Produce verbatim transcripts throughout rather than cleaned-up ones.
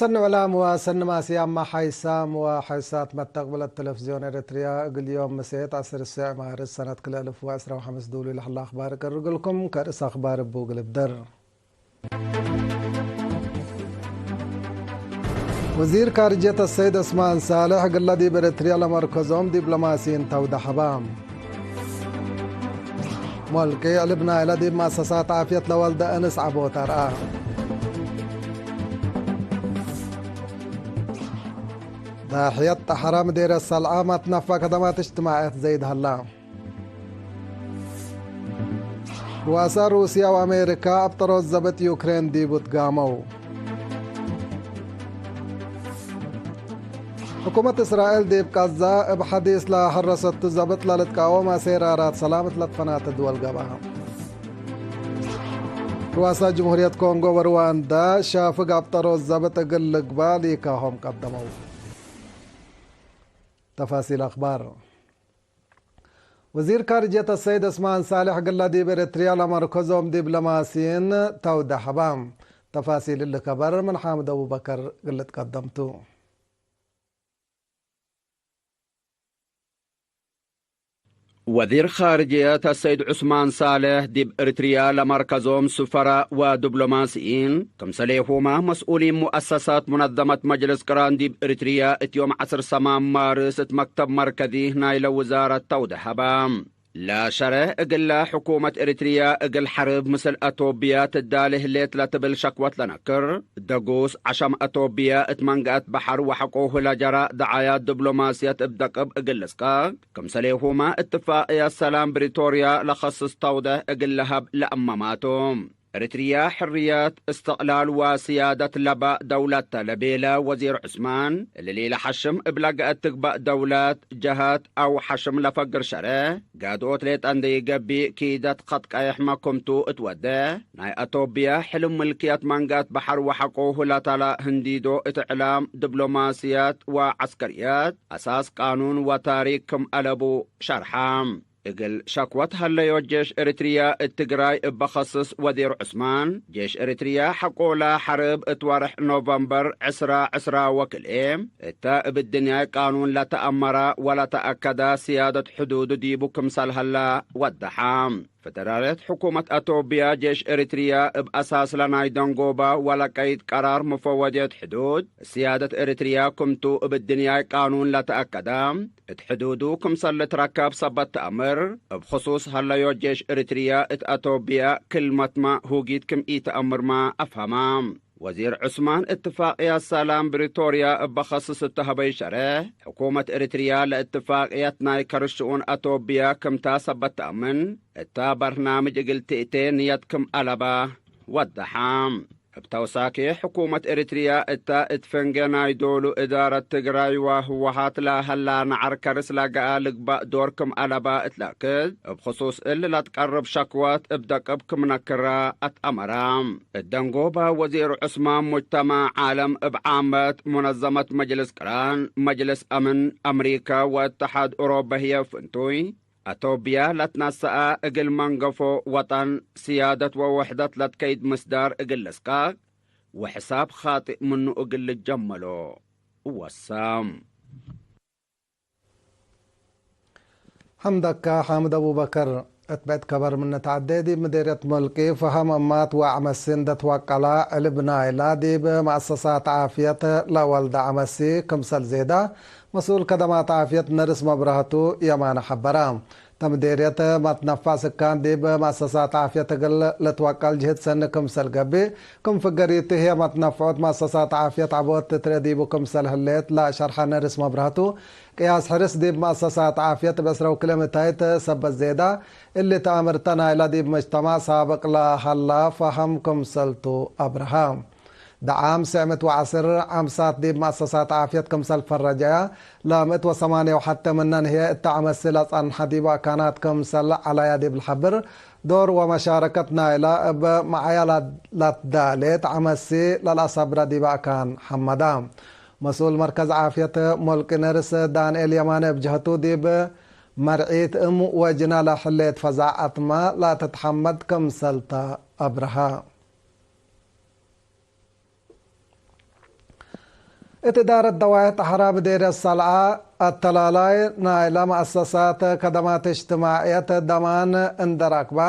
ሰኒ ዕላም ወሰኒ ማስያም ሐይሳም ወሐይሳት መተቅብለት ቴሌፍዝዮን ኤረትርያ፣ እግል ዮም ምሴት ዐስር ሴዕ ማርስ ሰነት ክልኤ እልፍ ወዕስራ ወሐምስ ዱሉ ለሀላ አኽባር እቀርግልኩም። ከርእስ አኽባር እቡ እግል እብደር። ወዚር ካርጅየት አሰይድ ዑስማን ሳልሕ እግለ ዲብ ኤረትርያ ለመርከዞም ዲፕሎማሲይን ተውደ ሀባ። ሞልቂ ዕልብ ናይለ ዲብ መአሰሳት ዓፍየት ለወልደ እንስ ዐቦት አርአ። ዳሕየት ጠሐራ ምዴርየት ሰልዐ መትነፈዕ ከደማት እጅትማዕየት ዘይድ ሀላ። ሩአሳ ሩስያ ወአሜሪካ አብጠሮት ዘብጥ ዩክሬን ዲቡ ትጋመው። ሕኩመት እስራኤል ዲብ ቀዛ እብ ሐዲስ ለሐረሰቱ ዘብጥ ለልትቃወም አሴራራት ሰላም እት ለትፈናተ ድወል ገብአ። ሩአሳ ጅምሁርየት ኮንጎ ወሩዋንዳ ሻፍግ አብጠሮት ዘብጥ እግል ልግባእ ሊካሆም ቀደመው። ተፋሲል አኽባር። ወዚር ካርጅየት አሰይድ ዑስማን ሳልሕ እግለ ዲብ ኤረትርያ ለመርከዞም ዲፕሎማሲይን ተውደ ሀባ። ተፋሲል እሊ ከበር ምን ሓምድ አቡበከር እግል ልትቀደም ቱ። ወዚር ኻርጅየት አሰይድ ዑስማን ሳልሕ ዲብ ኤረትርያ ለመርከዞም ሱፈራ ወዲፕሎማሲይን፣ ክምሰሌሁመ መስኡሊን ሙአሰሳት ሙነዘመት መጅልስ ቅራን ዲብ ኤረትርያ እት ዮም ዐስር ሰማን ማርስ እት መክተብ መርከዚ ናይለ ውዛረት ተውደ ሀባ። ለሸረ እግለ ሕኩመት ኤረትርያ እግል ሐርብ ምስል አቶብያ ትዳሌ ህሌት ለትብል ሸክወት ለነክር፣ ደጉስ ዐሸም አቶብያ እት መንገአት በሐር ወሐቆሁ ለጀራ ደዓያት ዲፕሎማስየት እብ ደቅብ እግል ልስቀቅ፣ ክምሰሌሁመ እትፋቅየት ሰላም ፕሪቶርያ ለከስስ ተውደህ እግል ለሀብ ለአመማቱ። ኤረትርያ ሕርየት፣ እስትቅላል ወስያደት ለበ ደውለት ተ ለቤለ ወዚር ዑስማን፣ እሊ ለሐሽም እብ ለገአት ትግበእ ደውለት፣ ጀሀት አው ሐሽም ለፈግር ሸረ፣ ጋድኦት ሌጠ እንዴ ኢገብእ ኪደት ከጥ ቀየሕ መክምቱ እት ወዴ፣ ናይ አቶብየ ሕልም ምልክየት መንገአት በሐር ወሐቆሁ ለተላ ህንዲዶ እት እዕላም፣ ዲፕሎማስየት ወዐስከርየት፣ አሳስ ቃኑን ወታሪክ ክም አለቡ ሸርሐ። እግል ሸክወት ሀለዮ ጄሽ ኤሪትርያ እት ትግራይ እበ ከስስ ወዚር ዑስማን፣ ጄሽ ኤሪትርያ ሐቆለ ሐርብ እት ወርሕ ኖቨምበር ዕስራ ዕስራ ወክልኤ እተ እብ ድንያይ ቃኑን ለተአመረ ወለተአከደ ስያደት ሕዱዱ ዲቡ ክምሰል ሀለ ወደሐ። ፈደራልየት ሕኩመት አቶብያ ጄሽ ኤሪትርያ እብ አሳስለ ናይ ደንጎበ ወለቀይድ ቀራር ሙፈወድየት ሕዱድ፣ ስያደት ኤሪትርያ ክምቱ እብ ድንያይ ቃኑን ለተአከደ፣ እት ሕዱዱ ክምሰል ልትረከብ ሰበት ተአምር፣ እብ ክሱስ ሀለዮ ጄሽ ኤሪትርያ እት አቶብያ ክልመትመ ሁጊት ክም ኢተአምርመ አፍሀመ። ወዚር ዑስማን፣ እትፋቅየት ሰላም ብሪቶርያ እበ ከስስ እተ ሀበይ ሸሬሕ፣ ሕኩመት ኤሪትርያ ለእትፋቅየት ናይ ከርሽ ሽኡን አቶብያ ክምታ ሰበት ተአምን፣ እታ በርናምጅ እግል ትእቴ ንየት ክም አለበ ወደሐ። እብ ተውሳኬ፣ ሕኩመት ኤሪትርያ እተ እት ፍንጌ ናይ ዶሉ እዳረት ትግራይ ወህወሓት ለሀላ ነዐር ከርስ ለገአ ልግበእ ዶር ክም አለበ እት ለአክድ፣ እብ ክሱስ እሊ ለትቀርብ ሸክወት እብ ደቅብ ክም ነክረ አትአመረ። እት ደንጎበ ወዚር ዑስማን፣ ሙጅተማዕ ዓለም እብ ዓመት፣ ሙነዘመት መጅልስ ቅራን፣ መጅልስ አምን፣ አምሪከ ወእተሓድ ኡሮበ ህዬ ፍንቱይ፣ አቶብያ ለትነሰአ እግል መንገፎ ወጠን ስያደት ወውሕደት ለትከይድ ምስዳር እግል ልስቀቅ ወሕሳብ ኻጥእ ምኑ እግል ልጀመሎ ወሰም። ሐምደካ ሓምድ አቡበከር። እት ብዕድ ከበር ምን ንትዐዴ፣ ዲብ ምዴርየት ሞልቂ ፈሀም እማት ወዐመሲ እንዴ ትወቀላ፣ ዕልብ ናይላ ዲብ መአሰሳት ዓፍየት ለወልደ ዐመሲ ክምሰል ዜዳ፣ መስኡል ከደማት ዓፍየት ነርስ መብረህቱ የማነ ሐበረ። እተ ምዴርየት መትነፈዕ ስካን ዲብ መአሰሳት ዓፍየት እግል ልትወቀል ጅህድ ሰኒ ክምሰል ገብእ፣ ክም ፍገሪቱ ህዬ መትነፈዖት መአሰሳት ዓፍየት ዐቦት ትትርኤ ዲቡ ክምሰል ህሌት ለሸርሐ ነርስ መብረህቱ፣ ቅያስ ሕርስ ዲብ መአሰሳት ዓፍየት እብ ዕስራ ወክልኤ ምታይት ሰበት ዜዳ፣ እሊ ተአምርተ ናይላ ዲብ መጅተማዕ ሳብቅ ለሀላ ፈሀም ክምሰልቱ አብርሀ። ደዓም ስዕምት ወዐስር ዐምሳት ዲብ መአሰሳት ዓፍየት ክምሰል ፈረጀያ፣ ለምእት ወሰማንየ ወሐቴ ምነን ህዬ እተ ዐመሲ ለጸንሐ ዲቡ አካናት ክምሰል ዐለያ ዲብ ለሐብር፣ ዶር ወመሻረከት ናይላ እብ መዓያ ለትዳሌት ዐመሲ ለለአሰብረ ዲበ አካን ሐመዳ። መስኡል መርከዝ ዓፍየት ሞልቂ ነርስ ዳንኤል የማነ እብ ጀህቱ፣ ዲብ መርዒት እም ወጅና ለህሌት ፈዛዐትመ ለትትሐመድ ክምሰልተ አብርሀ። እት እዳረት ደዋይሕ ጠሐራ ምዴርየት ሰልዐ፣ አተላላይ ናይለ መአሰሳት ከደማት እጅትማዕየት ደማን እንዴ ረክበ፣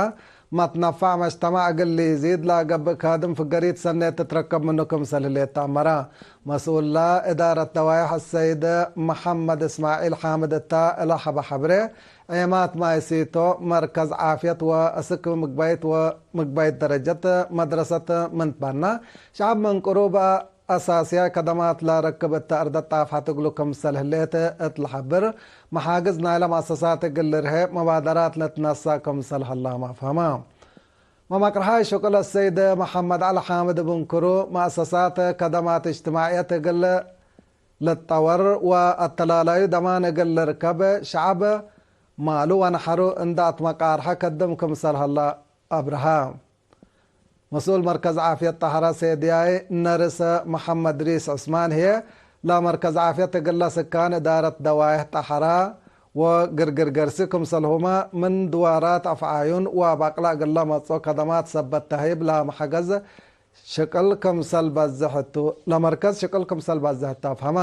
መትነፋዕ መጅተማዕ እግል ሊዚድ ለገብእ ካድም ፍገሪት ሰኔት ትትረከብ ምኑ ክምሰል ህሌት ተአመረ። መስኡል እዳረት ደዋይሕ አሰይድ መሐመድ እስማዒል ሓምድ እተ እለ ሐበ ሐብሬ፣ ዔማት ማይ ሲቶ፣ መርከዝ ዓፍየት ወአስክ ምግባይት ወምግባይት ደረጀት መድረሰት ምን ትበነ፣ ሸዐብ ምን ቅሩብ አሳስያይ ከደማት ለረክብ እተ አርደት ጣፍሐት እግሉ ክምሰል ህሌት እት ለሐብር፣ መሓግዝ ናይለ መአሰሳት እግል ልርሄ መባደራት ለትነሰእ ክምሰል ሀላመ አፍሀመ። መመቅርሓይ ሽቅል አሰይድ መሐመድ ዐሊ ሓምድ እብ እንክሩ፣ መአሰሳት ከደማት እጅትማዕየት እግል ልትጠወር ወአተላላዩ ደማን እግል ልርከብ፣ ሸዐብ ማሉ ወነሐሩ እንዴ አትመቃርሐ ከድም ክምሰል ሀለ አብርሀ። መስኡል መርከዝ ዓፍየት ጠሐራ ሴድያይ ነርስ መሐመድ ሪስ ዑስማን ህዬ፣ ለመርከዝ ዓፍየት እግለ ስካን እዳረት ደዋይሕ ጠሐራ ወግርግር ገርሲ ክምሰልሁመ፣ ምን ድዋራት አፍዓዩን ወአባቅላ እግለ መጽኦ ከደማት ሰበት ተህይብ ለመሐገዝ ሽቅል ክምሰል በዝሕ እቱ፣ ለመርከዝ ሽቅል ክምሰል በዝሕ እቱ አፍሀመ።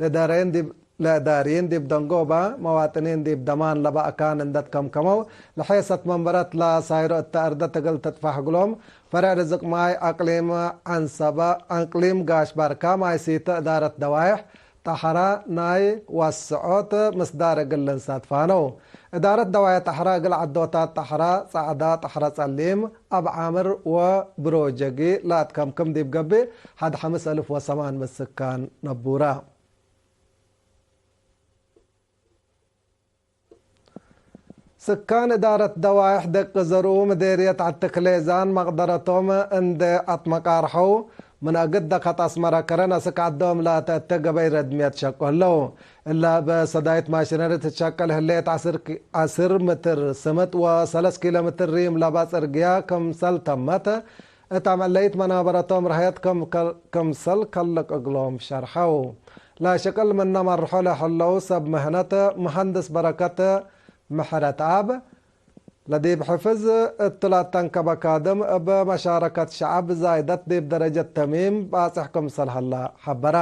ለእዳረይን ዲብ፣ ለእዳርይን ዲብ ደንጎበ፣ መዋጥኒን ዲብ ደማን ለበ አካን እንዴ ትከምከመው፣ ለሔሰት መንበረት ለሳይሮ እተ አርደት እግል ትጥፋሕ እግሎም፣ ፈሬዕ ርዝቅ ማይ አቅሊም ዐንሰበ፣ አቅሊም ጋሽ ባርካ፣ ማይ ሲተ እዳረት ደዋይሕ፣ ጠሐራ ናይ ወስዖት ምስዳር እግል ልንሳትፋ ነው። እዳረት ደዋየ ጠሐራ እግል ዐዶታት ጠሐራ ጸዕዳ፣ ጠሐራ ጸሊም፣ አብ ዓምር ወብሮጀጊ ለአትከምክም ዲብ ገብእ፣ ሐድ ሐምስ አልፍ ወሰማን ምእት ስካን ነቡረ። ስካን እዳረት ደዋይሕ ደቂ ዘርኡ ምዴርየት ዐድ ትክሌዛን መቅደረቶም እንዴ አትመቃርሐው፣ ምን አግድ ደከት አስመረ ከረን አስክ ዐዶም ላተ እተ ገበይ ረድምየት ሸቁ ህለው። እለ እብ ሰዳይት ማሽነሪ ትትሸቀል ህሌት ዐስር ኪ-፣ ዐስር ምትር ስምጥ ወሰለስ ኪሎ ምትር ሪም ለበ ጽርግያ ክምሰል ተመት፣ እት አምዕለይት መናበረቶም ረሀየት ክም-፣ ክምሰል ከልቅ እግሎም ሸርሐው። ለሽቅል ምነ መርሖ ለህለው ሰብ ምህነት መሀንድስ በረከት ምሕረትአብ፣ ለዲብ ሕፍዝ እቱ ለአተንከበ ካድም እብ መሻረከት ሸዐብ ዛይደት ዲብ ደረጀት ተሚም ባጽሕ ክምሰል ሀለ ሐበረ።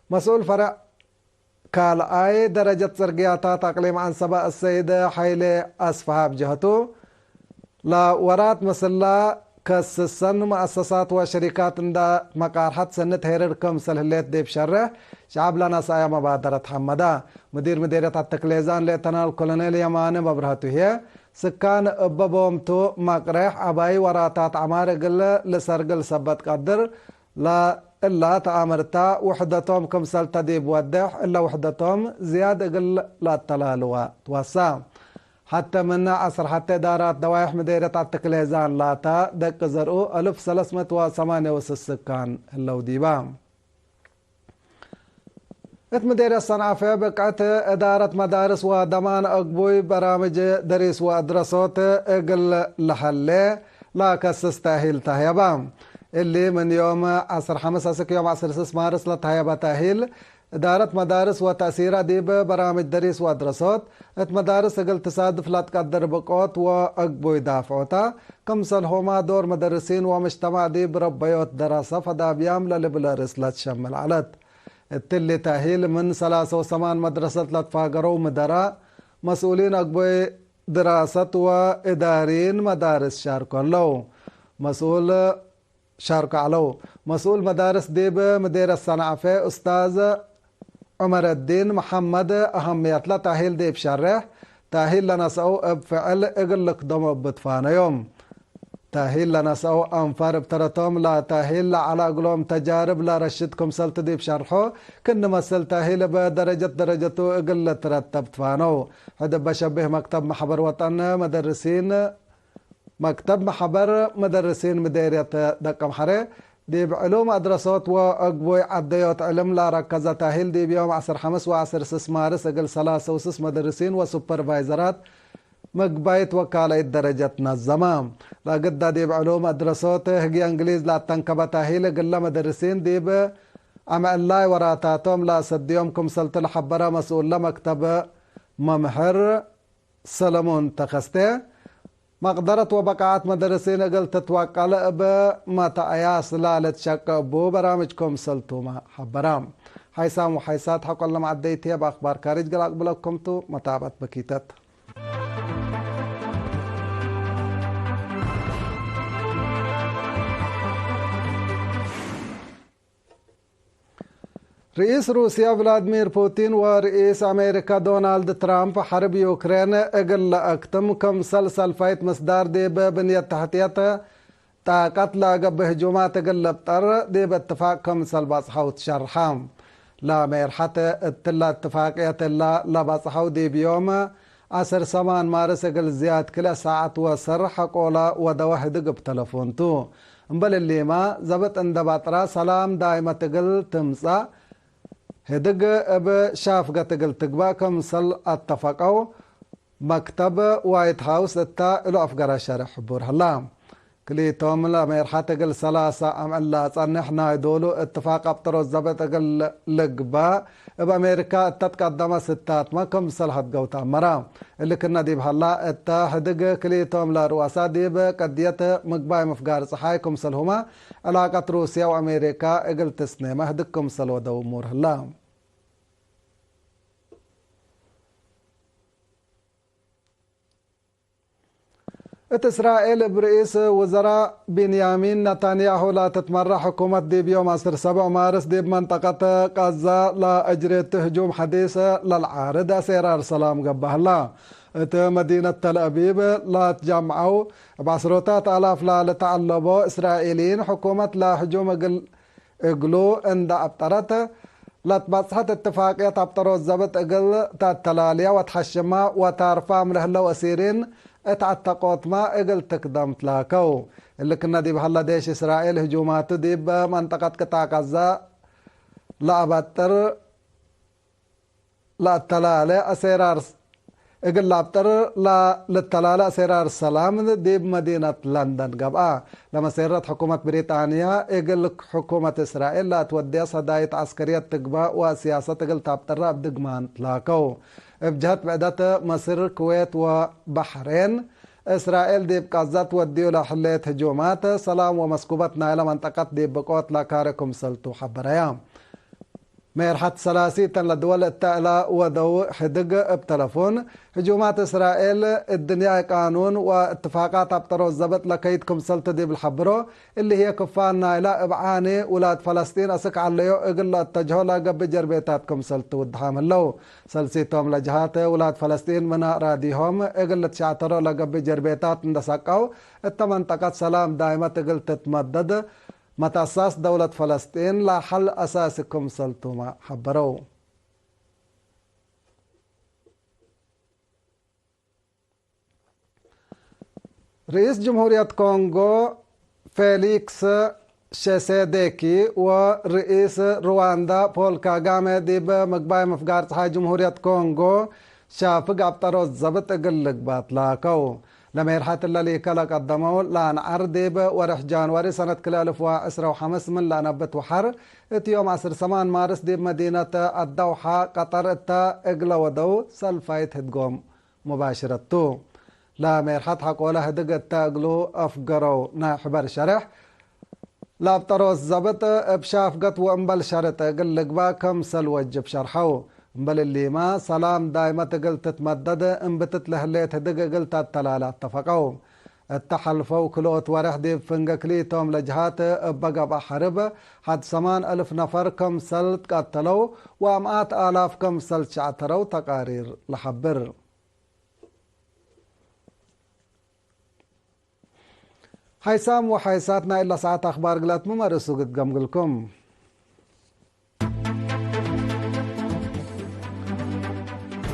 መስኡል ፈርዕ ካልኣይ ደረጀት ጽርግያታት አቅሊም ዐንሰበ አሰይድ ሐይሌ አስፍሃ እብ ጀህቱ፣ ለወራት ምስላ ከስሰን መአሰሳት ወሸሪካት እንዳ መቃርሐት ሰኒ ተሄርር ክምሰል ህሌት ዲብ ሸርሕ ሸዐብ ለነስአየ መባደረት ሐመደ። ሙዲር ምዴርየት አተክሌዛን ሌተናል ኮሎኔል የማነ መብርሀቱ ህዬ፣ ስካን እበ ቦምቱ መቅሬሕ ዐባይ ወራታት ዐማር እግል ልሰርግል ሰበት ቀድር፣ ለእላ ተአምርታ ውሕደቶም ክምሰልተ ዲብ ወዴሕ፣ እለ ውሕደቶም ዝያድ እግል ለአተላልዋ ትወሳ። ሐቴ ምነ ዐስር ሐቴ እዳራት ደዋይሕ ምዴርየት አተክሌዛን ላታ ደቂ ዘርኡ አልፍ ሰለስ ምእት ወሰማንየ ወስስ ስካን ህለው ዲባ። እት ምዴርየት ሰንዐፈ ብቅዕት እዳረት መዳርስ ወደማን አግቡይ በራምጅ ደሪስ ወአድረሶት እግል ለሀሌ ለከስስ ተእሂል ተህየበ። እሊ ምን ዮም ዐስር ሐምስ አስክ ዮም ዐስር ስስ ማርስ ለተህየበ ተእሂል፣ እዳረት መዳርስ ወተእሲራ ዲብ በራምጅ ደሪስ ወአድረሶት፣ እት መዳርስ እግል ትሳድፍ ለትቀድር ብቆት ወአግቡይ ዳፍዖታ፣ ክምሰልሁመ ዶር መደርሲን ወምጅተማዕ ዲብ ረበዮት ደራሰ ፈዳብያም ለልብል ርእስ ለትሸምል ዐለት። እትሊ ተእሂል ምን ሰላሰ ወሰማን መድረሰት ለትፋገረው ምደራእ፣ መስኡሊን አግቡይ ድራሰት ወእዳሪን መዳርስ ሻርኮ ዐለው። መስኡል ሻርኮ ዐለው። መስኡል መዳርስ ዲብ ምዴርየት ሰንዐፈ ኡስታዝ ዑመረዲን መሐመድ አሀምየትለ ተእሂል ዲብ ሸሬሕ፣ ተእሂል ለነስአው እብ ፍዕል እግል ልክደሞ እብ ትፋነዮም። ተእሂል ለነስአው አንፋር እብ ተረቶም ለተእሂል ለዐለ እግሎም ተጃርብ ለረሽድ ክምሰልቱ ዲብ ሸርሖ፣ ክእኒ መስል ተእሂል እብ ደረጀት ደረጀቱ እግል ልትረተብ ትፋነው። ሕድ እበ ሸቢህ መክተብ መሕበር ወጠን መደርሲን መክተብ መሕበር መደርሲን ምዴርየት ደቀምሐሬ፣ ዲብ ዕሉም አድረሶት ወአግቡይ ዐደዮት ዕልም ለረከዘ ተእሂል ዲብ ዮም ዐስር ሐምስ ወዐስር ስስ ማርስ እግል ሰላሰ ወስስ መደርሲን ወሱፐርቫይዘራት ምግባይት ወካልአይት ደረጀት ነዘመ። ለግዳ ዲብ ዕሉም አድረሶት ህግየ እንግሊዝ ለአተንከበ ተእሂል እግለ መደርሲን ዲብ አምዕላይ ወራታቶም ለአሰድዮም ክምሰልቱ ለሐበረ መስኡለ መክተብ መምህር ሰለሞን ተኸስተ፣ መቅደረት ወበቃዐት መደርሲን እግል ትትወቀል እብ መተአያስ ላልትሸቄ እቡ በራምጅ ክምሰልቱመ ሐበረ። ሐይሳም ወሐይሳት ሐቆለ መዐደይ ቴብ አክባር ካርጅ ገል አቅብለኩም ቱ። መታብዐት በኪተት። ርኢስ ሩስያ ቭላድሚር ፑቲን ወርኢስ አሜሪካ ዶናልድ ትራምፕ ሐርብ ዩክሬን እግል ለአክትም ክምሰል ሰልፋይት ምስዳር ዲብ ብንየት ተሕትየት ጣቀት ለገብእ ህጁማት እግል ልብጠር ዲብ እትፋቅ ክምሰል በጽሐው ትሸርሐ። ለሜርሐት እትለ እትፋቅየት እለ ለበጽሐው ዲብ ዮም ዐስር ሰማን ማርስ እግል ዝያድ ክልኤ ሳዐት ወሰር ሐቆለ ወደወ ህድግ እብ ተለፎን ቱ። እምበል እሊመ፣ ዘብጥ እንደ በጥረ ሰላም ዳይመት እግል ትምጸእ ህድግ እብ ሻፍገት እግል ትግበእ ክምሰል አተፈቀው መክተብ ዋይት ሃውስ እተ እሉ አፍገረ ሸርሕ ሕቡር ህላ። ክልኢቶም ለሜርሐት እግል ሰላሰ አምዕል ለአጸንሕ ናይ ዶሉ እትፋቅ አብጠሮት ዘብጥ እግል ልግበእ፣ እብ አሜሪካ እተ ትቀደመ ስታትመ ክምሰል ሀድገው ተአመረ። እሊ ክነ ዲብ ሀላ፣ እተ ህድግ ክልኢቶም ለርኡሰ ዲብ ቅድየት ምግባይ ምፍጋር ጸሓይ ክምሰልሁመ፣ ዕላቀት ሩስያ ወአሜሪካ እግል ትስኔመ ህድግ ክምሰል ወደው እሙር ህለ። እት እስራኤል እብ ርኢስ ውዘራእ ቢንያሚን ነታንያሁ ለትትመረሕ ሕኩመት ዲብ ዮም ዐስር ሰብዕ ማርስ ዲብ መንጠቀት ቀዛ ለአጅሬት ህጁም ሐዲስ ለልዓርድ አሴራር ሰላም ገብአ ህላ። እት መዲነት ተልአቢብ ለትጀምዐው እብ ዐስሮታት አላፍ ለልተዐለቦ እስራኤልይን ሕኩመት ለህጁም እግል እግሉ እንደ አብጠረት፣ ለትበጽሐት እትፋቅየት አብጠሮት ዘብጥ እግል ተአተላልያ ወትሐሽማ ወታርፋም ለህለው እሲሪን እት ዐተቆትመ እግል ትክደም ትላከው። እሊ ክነ ዲብ ሀለ፣ ዴሽ እስራኤል ህጁማቱ ዲብ መንጠቀት ቅጣዕ ቀዛ ለአበጥር ለአተላለ አሴራር፣ እግል ለአብጥር ለልተላለ አሴራር ሰላም ዲብ መዲነት ለንደን ገብአ። ለመሴረት ሕኩመት ብሪጣንያ እግል ሕኩመት እስራኤል ለአትወድየ ሰዳይት ዐስከርየት ትግበእ ወሲያሰት እግል ተአብጥረ እብ ድግማን ትላከው። እብ ጀህት ብዕደት፣ መስር፣ ክዌት ወበሕሬን፣ እስራኤል ዲብ ቀዛ ትወድዩ ለህሌት ህጁማት ሰላም ወመስኩበት ናይለ መንጠቀት ዲብ ብቆት ለካሬ ክምሰልቱ ሐበረያ። ሜርሐት ሰላሲ ተን ለድወል እተ እለ ወደው ሕድግ እብ ተለፎን፣ ህጁማት እስራኤል እድንያይ ቃኑን ወእትፋቃት አብጠሮት ዘብጥ ለከይድ ክምሰልቱ ዲብ ልሐብሮ፣ እሊ ህዬ ክፋል ናይላ እብ ዓኒ ውላድ ፈለስጢን አስክ ዐለዮ እግል ለአተጅሆ ለገብእ ጀርቤታት ክምሰልቱ ውድሓም ህለው። ሰልሲቶም ለጀሃት ውላድ ፈለስጢን ምን አራዲሆም እግል ልትሸዕተሮ ለገብእ ጀርቤታት እንደ ሰቀው፣ እተ መንጠቀት ሰላም ዳይመት እግል ትትመደድ፣ መትአሳስ ደውለት ፈለስጢን ለሐል አሳሲ ክምሰልቱመ ሐበረው። ርኢስ ጅምሁርየት ኮንጎ ፌሊክስ ሼሴዴኪ ወርኢስ ሩዋንዳ ፖል ካጋሜ ዲብ ምግባይ ምፍጋር ጸሓይ ጅምሁርየት ኮንጎ ሻፍግ አብጠሮት ዘብጥ እግል ልግባት ላከው። ለሜርሐት እለ ሊከ ለቀደመው ለአንዓር ዲብ ወርሕ ጃንዋሪ ሰነት ክልኤ አልፍ ወዕስረ ወሐምስ ምን ለአነብት ወሐር፣ እት ዮም ዐስር ሰማን ማርስ ዲብ መዲነት አዳውሓ ቀጠር እተ እግለ ወደው ሰልፋይት ህድጎም ሙባሽረት ቱ። ለሜርሐት ሐቆለ ህድግ እተ እግሉ አፍገረው ናይ ሕበር ሸሬሕ፣ ለአብጠሮት ዘብጥ እብ ሻፍገት ወእምበል ሸርጥ እግል ልግባእ ከምሰል ወጅብ ሸርሐው። እምበል እሊመ፣ ሰላም ዳይመት እግል ትትመደድ እምብትት ለህሌት ህድግ እግል ተአተላለ አተፈቀው። እተ ሐልፈው ክልኦት ወሬሕ ዲብ ፍንገ ክልኢቶም ለጀሃት እበ ገብአ ሐርብ፣ ሐድ ሰማን አልፍ ነፈር ከምሰል ትቀተለው ወአምኣት አላፍ ከምሰል ትሸዕተረው ተቃሪር ለሐብር። ሐይሳም ወሐይሳት ናይ እለ ሰዓት አኽባር ግለት ምመርሱ ግድ ገምግልኩም።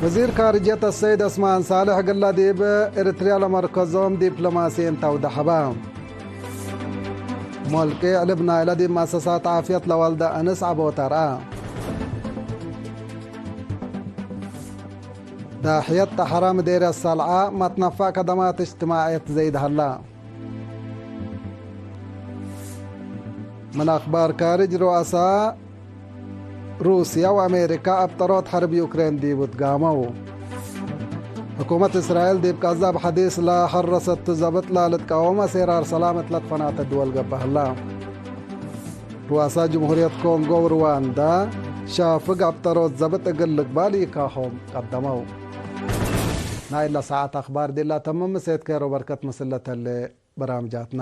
ወዚር ካርጅየት አሰይድ ዐስማን ሳልሕ እግለ ዲብ ኤረትርያ ለመርከዞም ዲፕሎማስይን ተውደሐበ። ሞልቄዕ ልብ ናይለ ዲብ መአሰሳት ዓፍየት ለወልደ አንስ ዐቦት አርአ። ዳሕየት ጠሐራ ምዴርየት ሰልዓ መትነፈዕ ከደማት እጅትማዕየት ዘይድ ሀላ። ምን አኽባር ካርጅ፣ ሩአሳ ሩስያ ወአሜሪካ አብጠሮት ሐርብ ዩክሬን ዲቡ ትጋመው። ሕኩመት እስራኤል ዲብ ቃዛ እብ ሐዲስ ለሐረሰት ቱ ዘብጥ ለልትቃወም አሴራር ሰላም እት ለትፈናተ ድወል ገብአ ህላ። ርዋሳ ጅምሁርየት ኮንጎ ወርዋንዳ ሻፍግ አብጠሮት ዘብጥ እግል ልግባእ ለኢካሆም ቀደመው። ናይለ ሰዓት አክባር ዲላ ተምም። ሴት ኬሮ በርከት ምስል ለተሌ በራምጃትና።